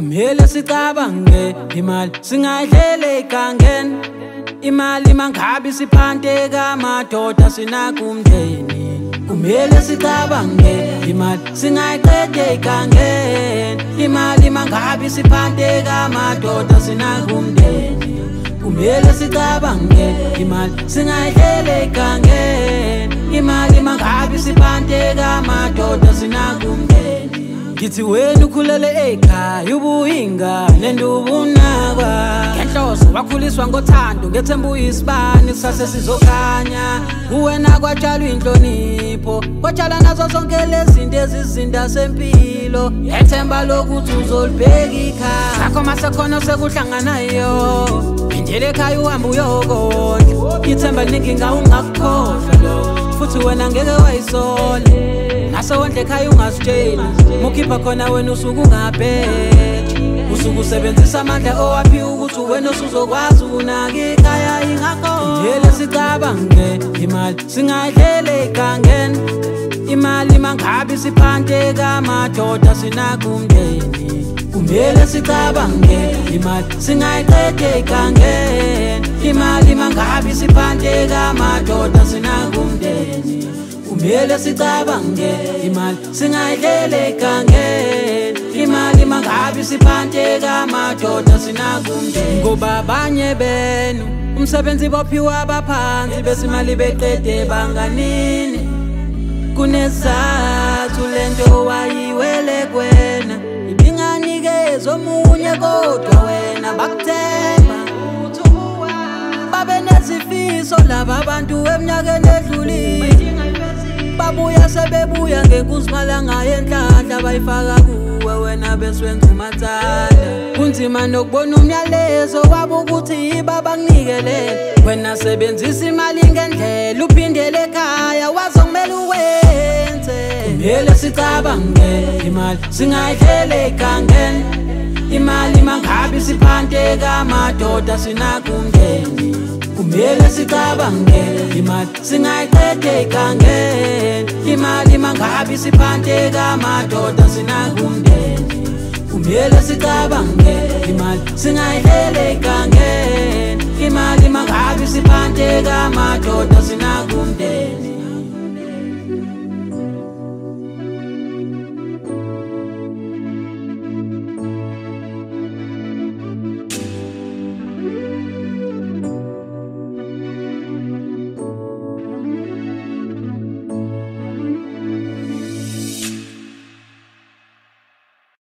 Kumele sicabange imali singayidlele egangeni. Imali mangabe siphante kamadoda sinakumndeni. Kumele sicabange imali singayiqede egangeni. Imali mangabe siphante kamadoda sinakumndeni. Kumele sicabange imali singayidlele egangeni. Imali mangabe siphante kamadoda sinakumndeni. Ngithi wena ukhulele ekhaya ubuyinga nendubunakwa. Ngenhloso wakhuliswa ngothando ngethemba uyisibani sase sizokhanya. Kuwena kwatshalwa inhlonipho, kwatshala nazo zonke lezi zinto ezizinda sempilo. Ethemba lokuthi uzolibheka ikhaya sakho masekhona sekuhlanganayo. Phindele ekhaya uhambe uyokondla, ithemba liningi ngawe ungakukhohlwa lo, futhi wena ngeke wayisola. Nasewondle ekhaya ungazitsheli, mukhipha khona wena usuke ungabheji. Usuke usebenzisa amandla owaphiwe ukuthi wena usuzokwazi ukunaka ikhaya ingakho. Kumele sicabange imali singayidlele egangeni. Imali mangabe siphante kamadoda sinakumndeni. Kumele sicabange imali singayiqede egangeni. Imali mangabe siphante kamadoda sinakumndeni. Kumele sicabange imali singayidlele egangeni. Imali mangabe siphante kamadoda sinakumndeni. Ngoba abanye benu umsebenzi bophiwa abaphansi bese imali beqede banganini. Kunesizathu lento wayiwele kwena, ibinganikezwa omunye kodwa wena bakuthemba. Babe nezifiso laba bantu eminyakeni edlulile, babuya sebebuya ngekuzimala ngayo enhlanhla bayifaka kuwe wena beswenza umathanda. Kunzima nokubona umyalezo wabo ukuthi babanginikele. Wena sebenzisa imali ngendlela uphindele ekhaya wazokumele uwenze. Kumele sicabange imali singayidlele egangeni. Imali mangabe siphante kamadoda sinakumndeni. Kumele sicabange imali singayiqede egangeni. Imali mangabe siphante kamadoda sinakumndeni. Kumele sicabange imali singayidlele egangeni. Imali mangabe siphante kamadoda sinakumndeni.